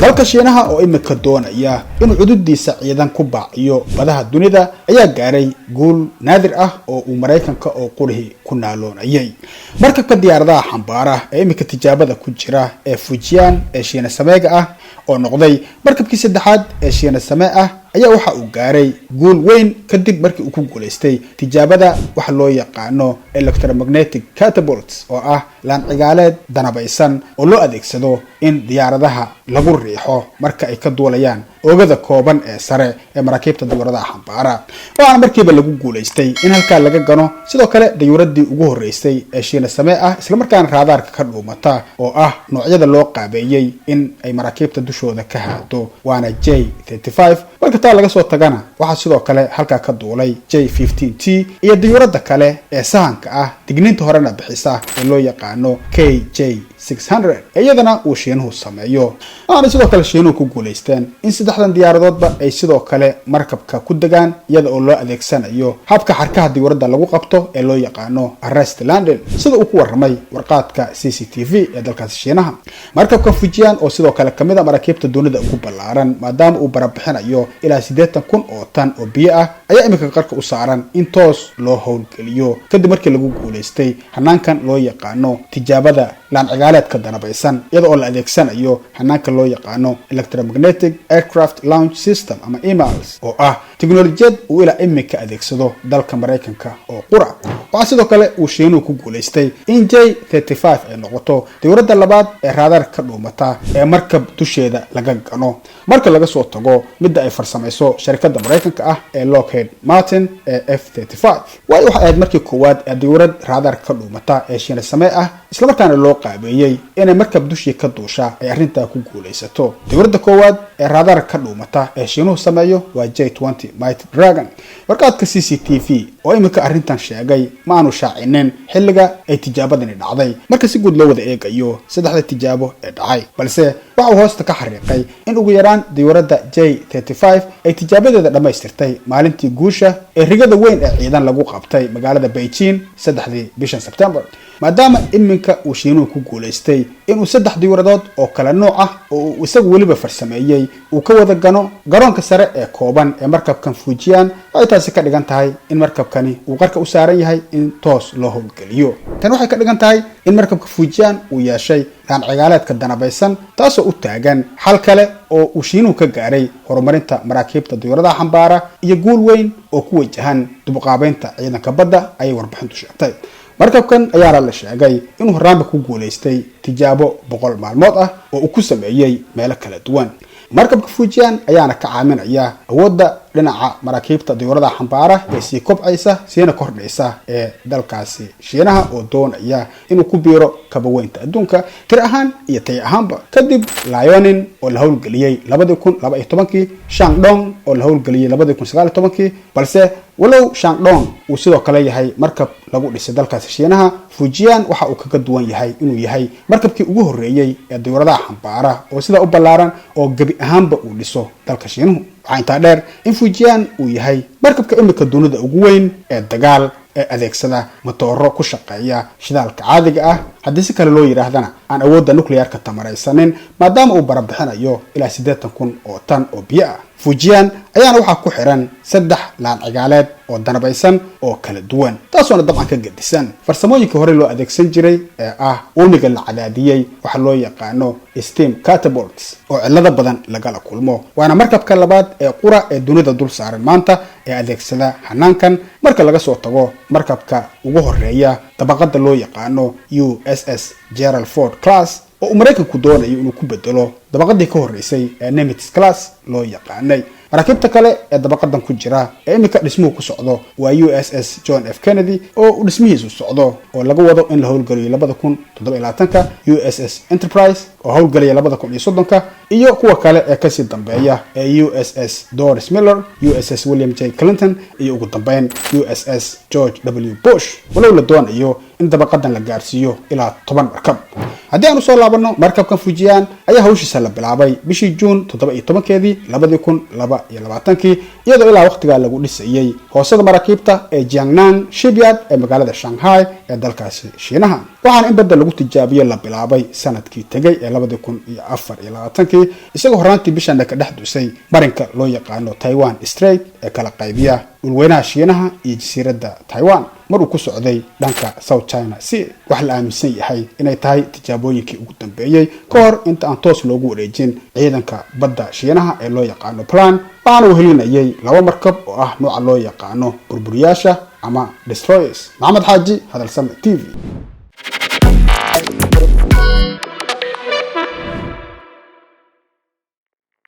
Dalka Shiinaha oo imika doonaya inuu cududiisa ciidan ku baaciyo badaha dunida ayaa gaaray guul naadir ah oo uu Maraykanka oo qurihii ku naaloonayay. Markabka diyaaradaha xambaara ee imika tijaabada ku jira ee Fujian ee Shiina sameega ah, oo noqday markabkii saddexaad ee Shiina samee ah, ayaa waxa uu gaaray guul weyn kadib markii uu ku guulaystay tijaabada waxa loo yaqaano electromagnetic catapults, oo ah laancigaaleed danabaysan oo loo adeegsado in diyaaradaha lagu riixo marka ay ka duulayaan oogada kooban ee sare ee maraakiibta dayuuradaha xambaara. Waxaana markiiba lagu guulaystay in halkaa laga gano sidoo kale dayuuradii ugu horreysay ee Shiina samee ah, islamarkaana raadaarka ka dhuumata, oo ah noocyada loo qaabeeyey in ay maraakiibta dushooda ka haado, waana J 35. Marka taa laga soo tagana, waxaa sidoo kale halkaa ka duulay J 15 T iyo dayuuradda kale ee sahanka ah, digniinta horena bixisa, ee loo yaqaano KJ 600, ee iyadana uu Shiinuhu sameeyo. Waxaana sidoo kale Shiinuhu ku guulaysteen in saddexdan diyaaradoodba ay sidoo kale markabka ku degaan, iyada oo loo adeegsanayo habka xarkaha diyuuradda lagu qabto ee loo yaqaano arrest landing, sida uu ku warramay warqaadka CCTV ee dalkaasi Shiinaha. Markabka Fujian, oo sidoo kale kamid a maraakiibta dunida ugu ballaaran maadaama uu barabixinayo ilaa 80,000 oo tan oo biyo ah, ayaa iminka qarka u saaran in toos loo howlgeliyo kadib markii lagu guulaystay hanaankan loo yaqaano tijaabada laancigaaleedka danabaysan, iyada oo la adeegsanayo hanaanka loo yaqaano electromagnetic aircraft launch system ama EMALS, oo ah tiknolojiyad uu ilaa iminka adeegsado dalka Maraykanka oo qura. Waxaa sidoo kale uu Shiinuhu ku guulaystay in J 35 ay noqoto diyuuradda labaad ee raadaarka ka dhuumata ee markab dusheeda laga gano, marka laga soo tago midda ay farsamayso sharikadda Maraykanka ah ee Lockheed Martin ee F 35, waayo waxay ahayd markii koowaad ee diyuurad raadaarka ka dhuumata ee Shiina samee ah, islamarkaana loo qaabeeyey inay markab dushii ka duusha, ay arrintaa ku guulaysato. Diyuuradda koowaad ee raadaarka ka dhuumata ee Shiinuhu sameeyo waa J 20 Mighty Dragon. Warqaadka CCTV oo iminka arrintan sheegay ma aanu shaacinin xilliga ay tijaabadani dhacday marka si guud loo wada eegayo saddexda tijaabo ee dhacay, balse waxa uu hoosta ka xariiqay in ugu yaraan diyuuradda J 35 ay tijaabadeeda dhammaystirtay maalintii guusha ee rigada weyn ee ciidan lagu qabtay magaalada Beijing 3-dii bishan Sebtembar. Maadaama iminka uu Shiinuhu ku guulaystay inuu saddex diyuuradood oo kala nooc ah oo uu isagu weliba farsameeyey uu ka wada gano garoonka sare ee kooban ee markabkan Fujian, waxay taasi ka dhigan tahay in markabkani uu qarka u saaran yahay in toos loo howlgeliyo. Tan waxay ka dhigan tahay in markabka Fujian uu yeeshay laancigaaleedka danabaysan, taasoo u taagan xal kale oo uu Shiinuhu ka gaaray horumarinta maraakiibta diyuuradaha xambaara iyo guul weyn oo ku wajahan dibqaabeynta ciidanka badda, ayay warbixintu sheegtay. Markabkan ayaana la sheegay inuu horaanba ku guulaystay tijaabo 100 maalmood ah oo uu ku sameeyey meelo kala duwan. Markabka Fujian ayaana ka caaminaya awoodda dhinaca maraakiibta diyuuradaha xambaara ee sii kobcaysa siina kordhaysa ee dalkaasi Shiinaha, oo doonaya inuu ku biiro kabaweynta adduunka tir ahaan iyo tay ahaanba, kadib Liaoning oo la howlgeliyey 2012-kii, Shandong oo la howlgeliyey 2019-kii. Balse walow Shandong uu sidoo kale yahay markab lagu dhisay dalkaasi Shiinaha, Fujian waxa uu kaga duwan yahay inuu yahay markabkii ugu horreeyey ee diyuuradaha xambaara oo sidaa u ballaaran oo gebi ahaanba uu dhiso dalka Shiinuhu. Waxaa intaa dheer in Fujian uu yahay markabka imika dunida ugu weyn ee dagaal ee adeegsada matooro ku shaqeeya shidaalka caadiga ah, haddii si kale loo yidhaahdana aan awoodda nuclearka tamaraysanin, maadaama uu barabixinayo ilaa 80,000 oo tan oo biyo ah. Fujian ayaana waxaa ku xiran saddex laancigaaleed oo danabaysan oo kala duwan, taasoona dabcan ka gedisan farsamooyinkii hore loo adeegsan jiray ee ah uumiga la cadaadiyey, waxaa loo yaqaano steam catapults, oo cillado badan lagala kulmo. Waana markabka labaad ee qura ee dunida dul saaran maanta ee adeegsada hanaankan, marka laga soo tago markabka ugu horeeya dabaqada loo yaqaano USS Gerald Ford class, oo uu Maraykanku doonayo inuu ku bedelo dabaqadii ka horreysay ee Nimitz class loo yaqaanay. Maraakiibta kale ee dabaqadan ku jira ee iminka dhismuhu ku socdo waa USS John F Kennedy oo uu dhismihiisu socdo oo laga wado in la howlgeliyo 2027-ka, USS Enterprise oo howlgelaya 2030-ka, iyo kuwa kale ee kasii dambeeya ee USS Doris Miller, USS William J Clinton iyo ugu dambeyn USS George W Bush, walow la doonayo in in dabaqadan la gaarsiiyo ilaa 10 markab. Haddii aan usoo laabanno markabkan Fujian ayaa hawshiisa la bilaabay bishii Juun 17-keedii 2022-kii, iyadoo ilaa waqtigaa lagu dhisayey hoosada maraakiibta ee Jiangnan Shipyard ee magaalada Shanghai ee dalkaasi Shiinaha. Waxaana in badda lagu tijaabiyo la bilaabay sanadkii tegay ee 2024-kii, isagoo horraantii bishana ka dhex dusay marinka loo yaqaano Taiwan Strait ee kala qaybiya dhulweynaha Shiinaha iyo jasiiradda Taiwan, mar uu ku socday dhanka South China Sea. Wax la aaminsan yahay inay tahay tijaabooyinkii ugu dambeeyey ka hor inta aan toos loogu wareejin ciidanka badda Shiinaha ee loo yaqaano PLAN. Waxaana uu helinayay laba markab oo ah nooca loo yaqaano burburiyaasha ama destroyers. Maxamed Xaaji, Hadalsame TV.